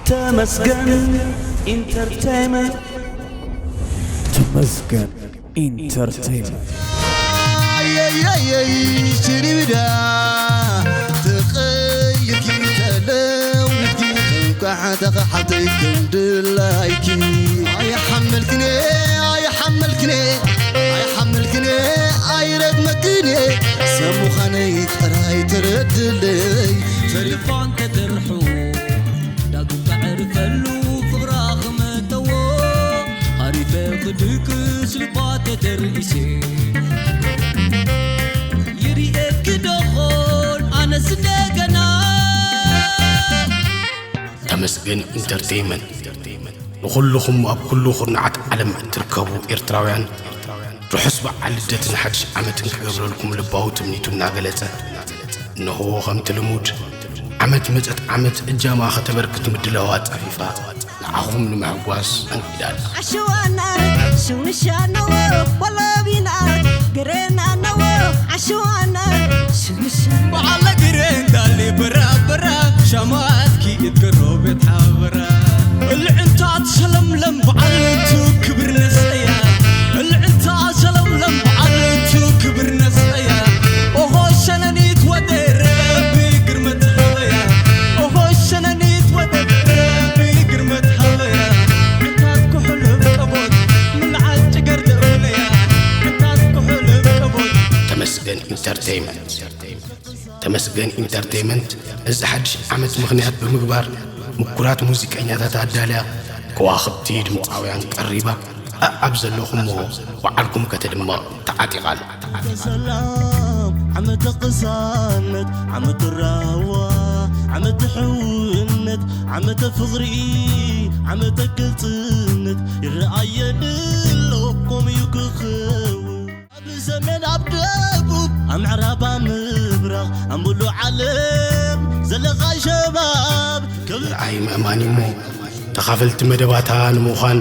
ተመስገን ኢንተርቴይመንት። ተመስገን ኢንተርቴይመንት። ኣየየየይ ሽሪብዳ ተቐይርኪ ተለውጥኪ እንኳዕ ተኸሓተይ ከም ድላይኪ ኣይሓመልክኔ ኣይሓመልክኔ ኣይሓመልክኔ ኣይረግመክኔ ሰብ ምዃነይ ጥራይ ተረድለይ ልባን ተደርሑ ዳግም ተዕርፈሉ ፍቕራ ክመጠዎ ሃሪፈ ክድቅስ ልባ ተደርኢሴ ይርእየኪ ዶኾን ኣነስ እንደገና ተመስገን ኢንተርቴይመንት ንኹልኹም ኣብ ኩሉ ኩርናዓት ዓለም እትርከቡ ኤርትራውያን ርሑስ በዓል ልደትን ሓድሽ ዓመትን ክገብረልኩም ልባዊ ትምኒቱ እናገለጸ እንሆ ከምቲ ልሙድ ዓመት መጸት ዓመት እጃማ ከተበርክት ምድላዋ ኣጻፊፋ ንዓኹም ንምሕጓስ ኣንጊዳ ኣላ። ዓሽዋና ሽውንሻ ነዎ ወሎቢና ግሬና ነዎ ዓሽዋና ሽውንሻ በዓል ግሬ እንዳሌ በራ በራ ሻማትኪ እትገሮ ቤት ሓበራ እልዕንታት ሸለምለም በዓል ንቱ ክብር ነሰያ እልዕንታ ሸለምለም በዓል ንቱ ክብር ነሰያ ኦሆ ሸነኒት ወደ ረቢ ግርመት ኸበያ ኦሆ ሸነኒት ወደ ረቢ ግርመት ኸበያ ዕንታት ኩሕልፍ ቀቦት ምልዓል ጭገር ደእውለያ ዕንታት ኩሕልፍ ቀቦት ተመስገን ኢንተርቴይመንት ተመስገን ኢንተርቴይመንት ነዚ ሓድሽ ዓመት ምኽንያት ብምግባር ምኩራት ሙዚቀኛታት ኣዳልያ ከዋኽብቲ ድምፃውያን ቀሪባ ኣኣብ ዘለኹምዎ በዓልኩም ከተድምቕ ተዓጢቓ ኣላ። ሰላም ዓመተ ቅሳነት ዓመተ ራህዋ ዓመተ ሕውነት ዓመተ ፍቕሪ ዓመተ ግልጽነት ይረኣየኒ ኣሎ ኮም እዩ ክኸውን ኣብ ሰሜን ኣብ ደቡብ ኣብ ምዕራብ ኣብ ምብራቕ ኣብ ሙሉእ ዓለም ዘለኻ ሸባብ ከም ርኣይ ምእማን እሞ ተኻፈልቲ መደባታ ንምዃን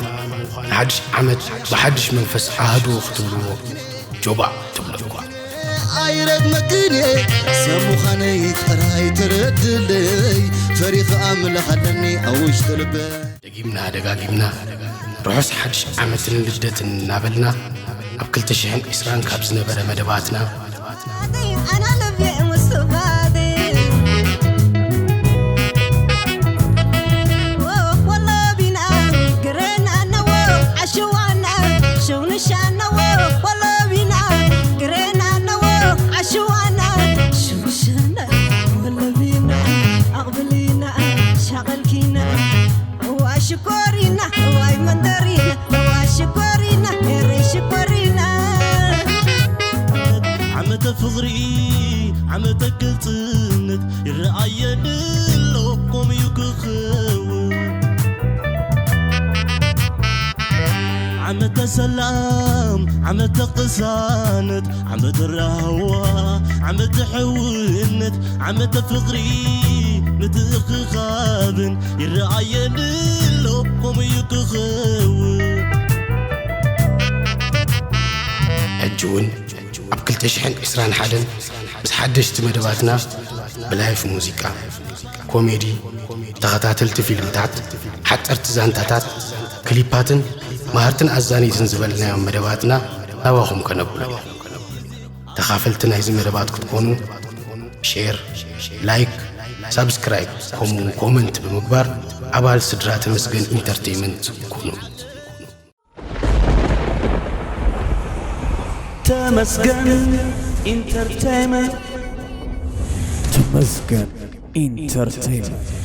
ንሓድሽ ዓመት ብሓድሽ መንፈስ ኣህዱ ክትብልዎ ጆባእ ትብሎ እኳ ኣይረግመክን እየ ሰብ ምዃነይ ጥራይ ተረድለይ ፈሪኺ ኣምላኽ ኣለኒ ኣብ ውሽጢ ልበይ ደጊምና ደጋጊምና ርሑስ ሓድሽ ዓመትን ልደትን እናበልና ኣብ ክልተ ሽሕን ዕስራን ካብ ዝነበረ መደባትና ኣና ልቤ ምስፋት ወሎቢና ግሬና ነዎ ዓሽዋና ሽውንሻ ነዎ ወሎቢና ግሬና ነዎ ዓሽዋና ሽውንሻና ወሎቢና ኣቕብሊና ሻቐልኪና እዋ ሽኮሪና እዋይ መንደሪና እዋ ሽኮሪና ኤረይ ሽኮሪና ዓመተ ፍቕሪ ዓመተ ግልጽነት ይረኣየኒ ኣሎ ኮም እዩ ክኸውን ዓመተ ሰላም ዓመተ ቅሳነት ዓመተ ራህዋ ዓመተ ሕውነት ዓመተ ፍቕሪ ምትእኽኻብን ይረኣየኒ ኣሎ ኮም እዩ ክኸውን ሕጂ እውን ኣብ ክልተ ሽሕን ዕስራን ሓደን ምስ ሓደሽቲ መደባትና ብላይፍ ሙዚቃ ኮሜዲ ተኸታተልቲ ፊልምታት ሓፀርቲ ዛንታታት ክሊፓትን ማህርትን ኣዛነይትን ዝበልናዮም መደባትና ናባኹም ከነብሉ ኢና ተኻፈልቲ ናይዚ መደባት ክትኮኑ ሼር ላይክ ሳብስክራይብ ከምኡውን ኮመንት ብምግባር ኣባል ስድራ ተመስገን ኢንተርቴይመንት ኩኑ ተመስገን ኢንተርቴይመንት ተመስገን ኢንተርቴይመንት